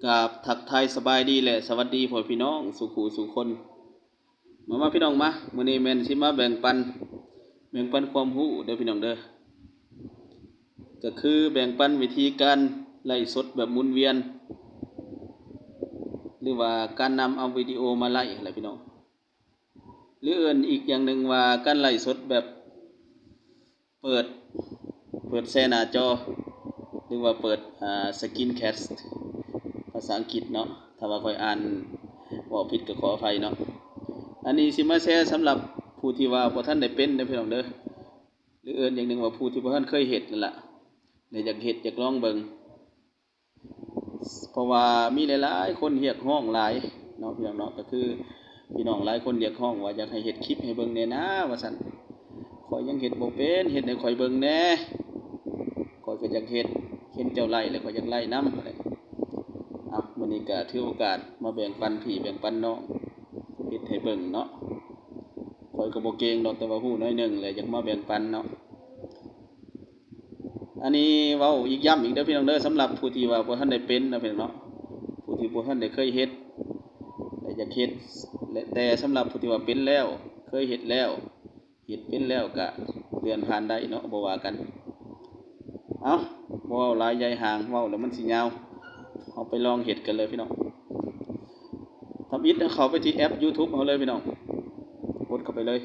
ກາບທັກທາຍສະບາຍດີ ແລະ ສະຫວັດດີພໍ່ແມ່ພີ່ນ້ອງສູ່ຄູ່ສູ່ຄົນ. ມາ ມາພີ່ນ້ອງມາ, ມື້ນີ້ແມ່ນຊິມາແບ່ງປັນ ແບ່ງປັນຄວາມຮູ້ເດີພີ່ນ້ອງເດີ. ກໍຄືແບ່ງປັນວິທີການໄລຟ໌ສົດແບບໝູນວຽນ ຫຼືວ່າການນຳເອົາວິດີໂອມາໄລຟ໌ຫັ້ນແຫຼະພີ່ນ້ອງ. ຫຼືເອີ້ນອີກຢ່າງໜຶ່ງວ່າການໄລຟ໌ສົດແບບເປີດ ເປີດແຊໜ້າຈໍ ຫຼືວ່າເປີດ ອ່າ ສະກຣີນແຄສ ພາສາອັງກິດເນາະ. ຖ້າວ່າຂ້ອຍອ່ານເວົ້າຜິດກໍຂໍອະໄພເນາະ. ອັນນີ້ຊິມາແຊສຳລັບຜູ້ທີ່ວ່າບໍ່ທັນໄດ້ເປັນເດີພີ່ນ້ອງເດີ ຫຼືເອີ້ນຢ່າງໜຶ່ງວ່າຜູ້ທີ່ບໍ່ທັນເຄີຍເຮັດນັ້ນລະ ແລະ ຢາກເຮັດ ຢາກລອງເບິ່ງ. ເພາະວ່າມີຫຼາຍໆຄົນຮຽກຮ້ອງຫຼາຍເນາະ ພີ່ນ້ອງເນາະ, ກໍຄືພີ່ນ້ອງຫຼາຍຄົນຮຽກຮ້ອງວ່າຢາກໃຫ້ເຮັດຄລິບໃຫ້ເບິ່ງແດ່ນາວ່າຊັ້ນ. ຂ້ອຍຍັງເຮັດບໍ່ເປັນ, ເຮັດໃຫ້ຂ້ອຍເບິ່ງແດ່, ຂ້ອຍກໍຢາກເຮັດ, ເຫັນເຈົ້າໄລແລ້ວຂ້ອຍຢາກໄລນຳ. ເອົາ ມື້ນີ້ກໍຖືໂອກາດມາແບ່ງປັນພີ່ແບ່ງປັນນ້ອງ ເຮັດໃຫ້ເບິ່ງເນາະ. ຂ້ອຍກໍບໍ່ເກັ່ງດອກ ແຕ່ວ່າຮູ້ໜ້ອຍໜຶ່ງແຫຼະ ຢາກມາແບ່ງປັນເນາະ. ອັນນີ້ເວົ້າອີກ ຢ້ຳອີກເດີພີ່ນ້ອງເດີ, ສຳລັບຜູ້ທີ່ວ່າບໍ່ທັນໄດ້ເປັນເນາະພີ່ນ້ອງເນາະ, ຜູ້ທີ່ບໍ່ທັນໄດ້ເຄີຍເຮັດ ແລະ ຢາກເຮັດ ແລະ ແຕ່ສຳລັບຜູ້ທີ່ວ່າເປັນແລ້ວ ເຄີຍເຮັດແລ້ວ ເຮັດເປັນແລ້ວກະເລື່ອນຜ່ານໄດ້ເນາະ ບໍ່ວ່າກັນ. ເອົ້າ ບໍ່ເວົ້າຫຼາຍຢາຍຫາງ, ເວົ້າແລ້ວມັນຊິຍາວ, ເຮົາໄປລອງເຮັດກັນເລີຍພີ່ນ້ອງ. ທຳອິດເຮົາເຂົ້າໄປທີ່ແອັບຢູທູບເຮົາເລີຍພີ່ນ້ອງ, ກົດເຂົ້າໄປເລີຍ.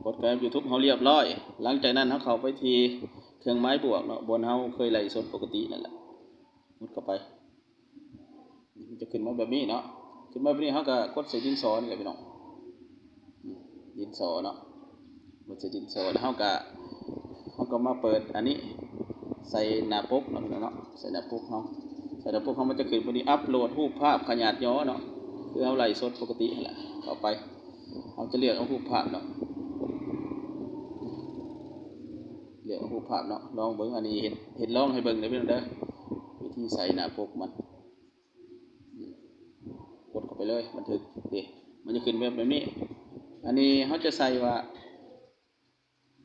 ກົດກັບຢູທູບເຮົາລຽບຮ້ອຍ. ຫຼັງຈາກນັ້ນເຮົາເຂົ້າໄປທີ່ເຄື່ອງໝາຍບວກເນາະ, ບ່ອນເຮົາເຄີຍໄລຟ໌ສົດປົກກະຕິນັ້ນແຫຼະ. ກົດເຂົ້າໄປ. ມັນຈະຂຶ້ນມາແບບນີ້ເນາະ. ຂຶ້ນມາແບບນີ້ເຮົາກໍກົດໃສ່ດິນສໍນີ້ແຫຼະພີ່ນ້ອງ. ອືມ ດິນສໍເນາະ. ກົດໃສ່ດິນສໍ ແລ້ວເຮົາກໍ ເຮົາກໍມາເປີດອັນນີ້ ໃສ່ໜ້າປົກເນາະພີ່ນ້ອງເນາະ. ໃສ່ໜ້າປົກເຮົາ ໃສ່ໜ້າປົກເຮົາ ມັນຈະຂຶ້ນບາດນີ້ ອັບໂຫຼດຮູບພາບຂະຫຍາດຫຍໍ້ເນາະ, ຄືເຮົາໄລຟ໌ສົດປົກກະຕິຫັ້ນແຫຼະ. ເຂົ້າໄປ ເຮົາຈະເລືອກເອົາຮູບພາບເນາະ, ເລືອກເອົາຮູບພາບເນາະ. ລອງເບິ່ງ ອັນນີ້ເຮັດ ເຮັດລອງໃຫ້ເບິ່ງເດີພີ່ນ້ອງເດີ ວິທີໃສ່ໜ້າປົກມັນ. ອືມ ກົດເຂົ້າໄປເລີຍ ບັນທຶກ ເດ້ ມັນຈະຂຶ້ນແບບ ແບບນີ້. ອັນນີ້ເຮົາຈະໃສ່ວ່າ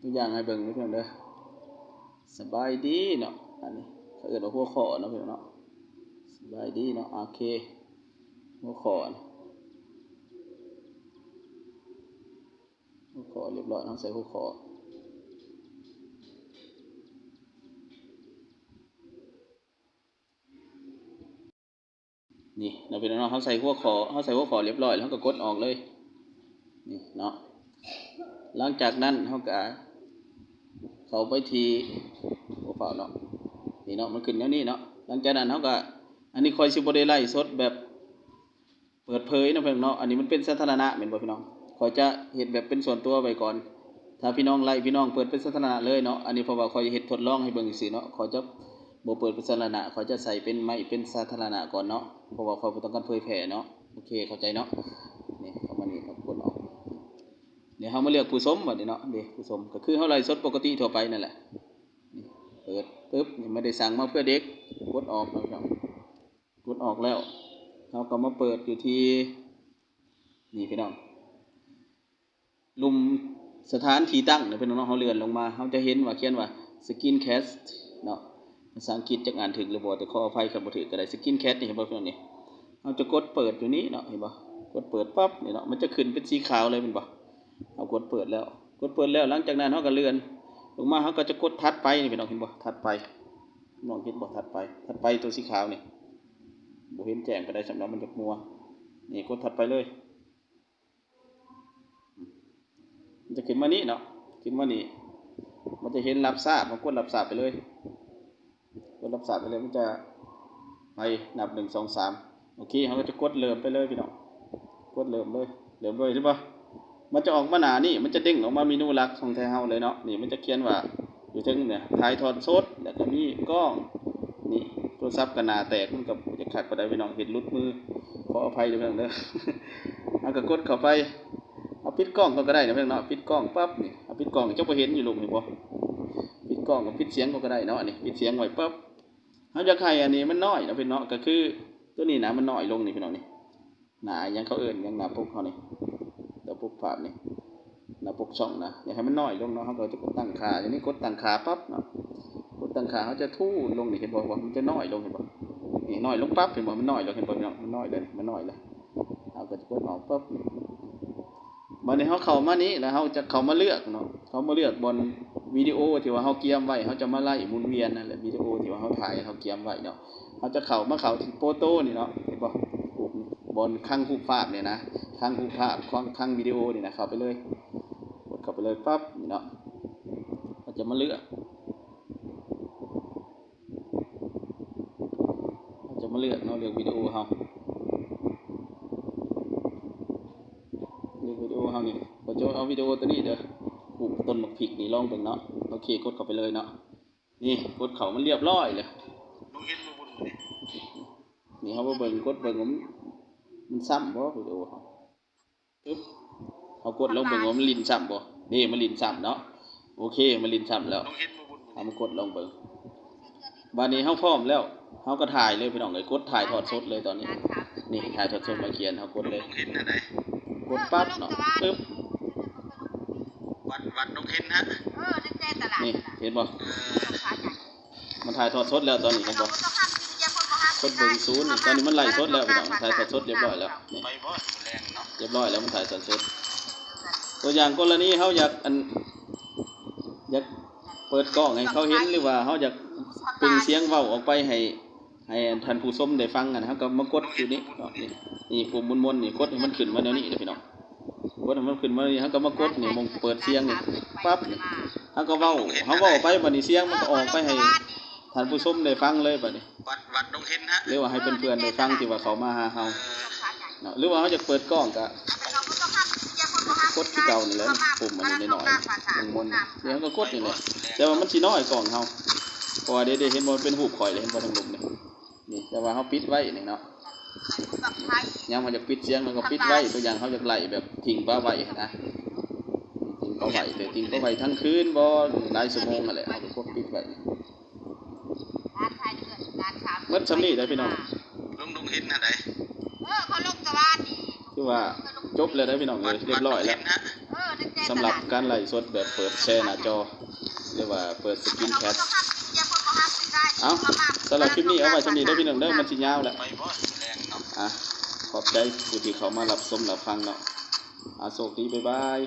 ຕົວຢ່າງໃຫ້ເບິ່ງເດີພີ່ນ້ອງເດີ ສະບາຍດີເນາະ. ອັນນີ້ເຂົາເອີ້ນວ່າຫົວຂໍ້ເນາະພີ່ນ້ອງເນາະ, ສະບາຍດີເນາະ. ໂອເຄ ຫົວຂໍ້ ຫົວຂໍ້ລຽບຮ້ອຍ ເຮົາໃສ່ຫົວຂໍ້. ນີ້ເນາະພີ່ນ້ອງເນາະ, ເຮົາໃສ່ຫົວຂໍ້ ເຮົາໃສ່ຫົວຂໍ້ລຽບຮ້ອຍ ເຮົາກໍກົດອອກເລີຍ ນີ້ເນາະ. ຫຼັງຈາກນັ້ນເຮົາກໍເຂົ້າໄປທີ່ ບໍ່ຟ້າວເນາະ, ນີ້ເນາະ ມັນຂຶ້ນແນວນີ້ເນາະ. ຫຼັງຈາກນັ້ນເຮົາກໍ ອັນນີ້ຂ້ອຍຊິບໍ່ໄດ້ໄລຟ໌ສົດແບບ ເປີດເຜີຍເນາະພີ່ນ້ອງເນາະ, ອັນນີ້ມັນເປັນສາທາລະນະແມ່ນບໍ່ພີ່ນ້ອງ? ຂ້ອຍຈະເຮັດແບບເປັນສ່ວນຕົວໄວ້ກ່ອນ, ຖ້າພີ່ນ້ອງໄລ ພີ່ນ້ອງເປີດເປັນສາທາລະນະເລີຍເນາະ. ອັນນີ້ເພາະວ່າຂ້ອຍເຮັດທົດລອງໃຫ້ເບິ່ງຊື່ໆເນາະ, ຂ້ອຍຈະບໍ່ເປີດເປັນສາທາລະນະ, ຂ້ອຍຈະໃສ່ເປັນໄມ້ເປັນສາທາລະນະກ່ອນເນາະ, ເພາະວ່າຂ້ອຍບໍ່ຕ້ອງການເຜີຍແຜ່ເນາະ. ໂອເຄ ເຂົ້າໃຈເນາະ. ນີ້ ເຂົ້າມານີ້ ກົດອອກ. ດຽວເຮົາມາເລືອກຜູ້ຊົມບັດນີ້ເນາະ, ເດ ຜູ້ຊົມ ກໍຄືເຮົາໄລຟ໌ສົດປົກກະຕິທົ່ວໄປນັ້ນແຫຼະ. ນີ້ ເປີດປຶບ ນີ້ ບໍ່ໄດ້ສັ່ງມາເພື່ອເດັກ, ກົດອອກເນາະພີ່ນ້ອງ. ກົດອອກແລ້ວ ເຮົາກໍມາເປີດຢູ່ທີ່ ນີ້ພີ່ນ້ອງ ລຸ່ມສະຖານທີ່ຕັ້ງເນາະພີ່ນ້ອງເນາະ. ເຮົາເລື່ອນລົງມາ ເຮົາຈະເຫັນວ່າຂຽນວ່າ Screencast ເນາະ, ພາສາອັງກິດຈັກອ່ານຖືກຫຼືບໍ່ ແຕ່ຂໍອະໄພຄັນບໍ່ຖືກກໍໄດ້. Screencast ນີ້ ເຫັນບໍ່ພີ່ນ້ອງນີ້? ເຮົາຈະກົດເປີດຢູ່ນີ້ເນາະ, ເຫັນບໍ່? ກົດເປີດປັບ ນີ້ເນາະ ມັນຈະຂຶ້ນເປັນສີຂາວເລີຍ ແມ່ນບໍ່? ເຮົາກົດເປີດແລ້ວ ກົດເປີດແລ້ວ ຫຼັງຈາກນັ້ນເຮົາກໍເລື່ອນລົງມາ ເຮົາກໍຈະກົດຖັດໄປ ນີ້ພີ່ນ້ອງເຫັນບໍ່? ຖັດໄປ ນ້ອງເຫັນບໍ່? ຖັດໄປ ຖັດໄປຕົວສີຂາວນີ້ ບໍ່ເຫັນແຈ້ງປານໃດ ສຳລັບມັນຈະມົວ. ນີ້ ກົດຖັດໄປເລີຍ ມັນຈະຂຶ້ນມານີ້ເນາະ ຂຶ້ນມານີ້ ມັນຈະເຫັນຮັບຊາບ ເຮົາກົດຮັບຊາບໄປເລີຍ. ກົດຮັບຊາບໄປເລີຍ ມັນຈະໄປນັບ ໜຶ່ງ ສອງ ສາມ. ໂອເຄ ເຮົາກໍຈະກົດເລີ່ມໄປເລີຍພີ່ນ້ອງ ກົດເລີ່ມເລີຍ ເລີ່ມເລີຍ ເຫັນບໍ່? ມັນຈະອອກມາໜ້ານີ້ ມັນຈະເດ້ງອອກມາເມນູຫຼັກຂອງໄທເຮົາເລີຍເນາະ. ນີ້ມັນຈະຂຽນວ່າຢູ່ເທິງນີ້ ຖ່າຍທອດສົດ ແລ້ວກໍມີກ້ອງ ນີ້ໂທລະສັບກໍໜ້າແຕກ ມັນກໍບໍ່ຈະຄັກປານໃດພີ່ນ້ອງ ເຮັດຫຼຸດມື ຂໍອະໄພເດີພີ່ນ້ອງເດີ. ເຮົາກໍກົດເຂົ້າໄປ ເຮົາປິດກ້ອງກ່ອນກໍໄດ້ນະພີ່ນ້ອງເນາະ. ປິດກ້ອງປັບນີ້ ເຮົາປິດກ້ອງຈະບໍ່ເຫັນຢູ່ ເຫັນບໍ່? ປິດກ້ອງກັບປິດສຽງກໍໄດ້ເນາະ. ອັນນີ້ປິດສຽງໄວ້ປັບ ເຮົາຢາກໃຫ້ອັນນີ້ມັນນ້ອຍເນາະພີ່ນ້ອງເນາະ ກໍຄືຕົວນີ້ນະ ມັນນ້ອຍລົງນີ້ພີ່ນ້ອງນີ້ ໜ້າຫຍັງເຂົາເອີ້ນຫຍັງ ໜ້າປົກເຮົານີ້ ໜ້າປົກພາບນີ້ ໜ້າປົກຊ່ອງນະ ຢາກໃຫ້ມັນນ້ອຍລົງເນາະ ເຮົາກໍຈະກົດຕັ້ງຄ່າ. ດຽວນີ້ກົດຕັ້ງຄ່າປັບເນາະ ກົດຕັ້ງຄ່າ ເຮົາຈະທູດລົງນີ້ ເຫັນບໍ່ວ່າມັນຈະນ້ອຍລົງ ເຫັນບໍ່? ນີ້ນ້ອຍລົງປັບ ເຫັນບໍ່? ມັນນ້ອຍແລ້ວ ເຫັນບໍ່ພີ່ນ້ອງ? ມັນນ້ອຍແລ້ວ ມັນນ້ອຍແລ້ວ ເຮົາກໍຈະກົດອອກປັບ. ບັດນີ້ເຮົາເຂົ້າມານີ້ ແລ້ວເຮົາຈະເຂົ້າມາເລືອກເນາະ ເຂົ້າມາເລືອກບ່ອນວິດີໂອທີ່ວ່າເຮົາກຽມໄວ້ ເຮົາຈະມາໄລ່ໝູນວຽນນັ້ນແຫຼະ ວິດີໂອທີ່ວ່າເຮົາຖ່າຍ ເຮົາກຽມໄວ້ເນາະ. ເຮົາຈະເຂົ້າມາເຂົ້າທີ່ໂຟໂຕ້ນີ້ເນາະ ເຫັນບໍ່? ຮູບນີ້ ບ່ອນຄັງຮູບພາບນີ້ນະ ຄັງຮູບພາບ ຄັງ ຄັງວິດີໂອນີ້ນະ ເຂົ້າໄປເລີຍ ກົດເຂົ້າໄປເລີຍປັບ ນີ້ເນາະ. ເຮົາຈະມາເລືອກ ເຮົາຈະມາເລືອກເນາະ ເລືອກວິດີໂອເຮົາ ເລືອກວິດີໂອເຮົານີ້ ເຮົາຈະເອົາວິດີໂອໂຕນີ້ເດີ ປູກຕົ້ນໝາກພິກນີ້ ລອງເບິ່ງເນາະ. ໂອເຄ ກົດເຂົ້າໄປເລີຍເນາະ ນີ້ ກົດເຂົ້າ ມັນລຽບຮ້ອຍແລ້ວ ເຫັນບໍ່ບຸນນີ້ ນີ້ເຮົາມາເບິ່ງ ກົດເບິ່ງວ່າມັນ ມັນຊ້ຳບໍ່ ວິດີໂອເຮົາ. ປຶບ ເຮົາກົດລອງເບິ່ງວ່າມັນຫຼິ້ນຊ້ຳບໍ່. ນີ້ ມັນຫຼິ້ນຊ້ຳເນາະ. ໂອເຄ ມັນຫຼິ້ນຊ້ຳແລ້ວ ເຮົາມາກົດລອງເບິ່ງ. ບາດນີ້ເຮົາພ້ອມແລ້ວ ເຮົາກໍຖ່າຍເລີຍພີ່ນ້ອງເອີຍ ກົດຖ່າຍທອດສົດເລີຍຕອນນີ້. ນີ້ ຖ່າຍທອດສົດ ມາຂຽນ ເຮົາກົດເລີຍ ກົດປັບເນາະ ປຶບ ວັດ ວັດນົກເຫັນຮະ ນີ້ ເຫັນບໍ່? ມັນຖ່າຍທອດສົດແລ້ວຕອນນີ້ ເຫັນບໍ່? ກົດເບິ່ງສູນ ຕອນນີ້ມັນໄລສົດແລ້ວພີ່ນ້ອງ ຖ່າຍທອດສົດລຽບຮ້ອຍແລ້ວ ນີ້ ລຽບຮ້ອຍແລ້ວ ມັນຖ່າຍທອດສົດ. ຕົວຢ່າງກໍລະນີເຮົາຢາກ ອັນ ຢາກເປີດກ້ອງໃຫ້ເຂົາເຫັນ ຫຼືວ່າເຮົາຢາກເປັ່ງສຽງເວົ້າອອກໄປໃຫ້ ໃຫ້ທ່ານຜູ້ຊົມໄດ້ຟັງຫັ້ນ ເຮົາກໍມາກົດຢູ່ນີ້ເນາະ ນີ້ ນີ້ປຸ່ມມົນໆນີ້ ກົດໃຫ້ມັນຂຶ້ນມາແນວນີ້ເດີພີ່ນ້ອງ ກົດໃຫ້ມັນຂຶ້ນມານີ້ ເຮົາກໍມາກົດນີ້ ໝ່ອງເປີດສຽງນີ້ ປັບນີ້ ເຮົາກໍເວົ້າ ເຮົາເວົ້າໄປ ບັດນີ້ສຽງມັນກໍອອກໄປໃຫ້ທ່ານຜູ້ຊົມໄດ້ຟັງເລີຍ ບັດນີ້ ວັດ ວັດດົງເຫັນຮະ ຫຼືວ່າໃຫ້ເພື່ອນໆໄດ້ຟັງທີ່ວ່າເຂົ້າມາຫາເຮົາເນາະ ຫຼືວ່າເຮົາຢາກເປີດກ້ອງກໍ ກົດຄືເກົ່ານີ້ແຫຼະ ປຸ່ມອັນນີ້ນ້ອຍໆ ມົນໆ ດຽວເຮົາກໍກົດນີ້ແຫຼະ ແຕ່ວ່າມັນຊິນ້ອຍກ້ອງເຮົາ ເພາະວ່າເດ້ ເດ້ ເຫັນບໍ່ ມັນເປັນຮູບຂ້ອຍເລີຍ ເຫັນບໍ່ ທາງລຸ່ມນີ້ ນີ້ ແຕ່ວ່າເຮົາປິດໄວ້ນີ້ເນາະ ຍາມເຮົາຢາກປິດສຽງ ເຮົາກໍປິດໄວ້ ຕົວຢ່າງເຮົາຢາກໄລ່ແບບຖິ້ມປາໄວ້ຫັ້ນນະ ຖິ້ມປາໄວ້ ແຕ່ຖິ້ມປາໄວ້ທັງຄືນບໍ່ ຫຼາຍຊົ່ວໂມງຫັ້ນແຫຼະ ເຮົາກໍກົດປິດໄວ້ ໝົດຊ່ຳນີ້ເດີພີ່ນ້ອງ ລຸງ ລຸງເຫັນອັນໃດ ເອີ ເຂົາລົງແຕ່ວານນີ້ ຖືວ່າຈົບແລ້ວເດີພີ່ນ້ອງເອີຍ ລຽບຮ້ອຍແລ້ວ ສຳລັບການໄລຟ໌ສົດແບບເປີດແຊໜ້າຈໍ ຫຼືວ່າເປີດສະກຣີນແຄບ ເອົ້າ ສຳລັບຄລິບນີ້ເອົາໄວ້ຊ່ຳນີ້ເດີພີ່ນ້ອງເດີ ມັນຊິຍາວແລ້ວ ອ່າ ຂອບໃຈຜູ້ທີ່ເຂົ້າມາຮັບຊົມຮັບຟັງເນາະ ອ່າ ໂຊກດີ ບາຍບາຍ.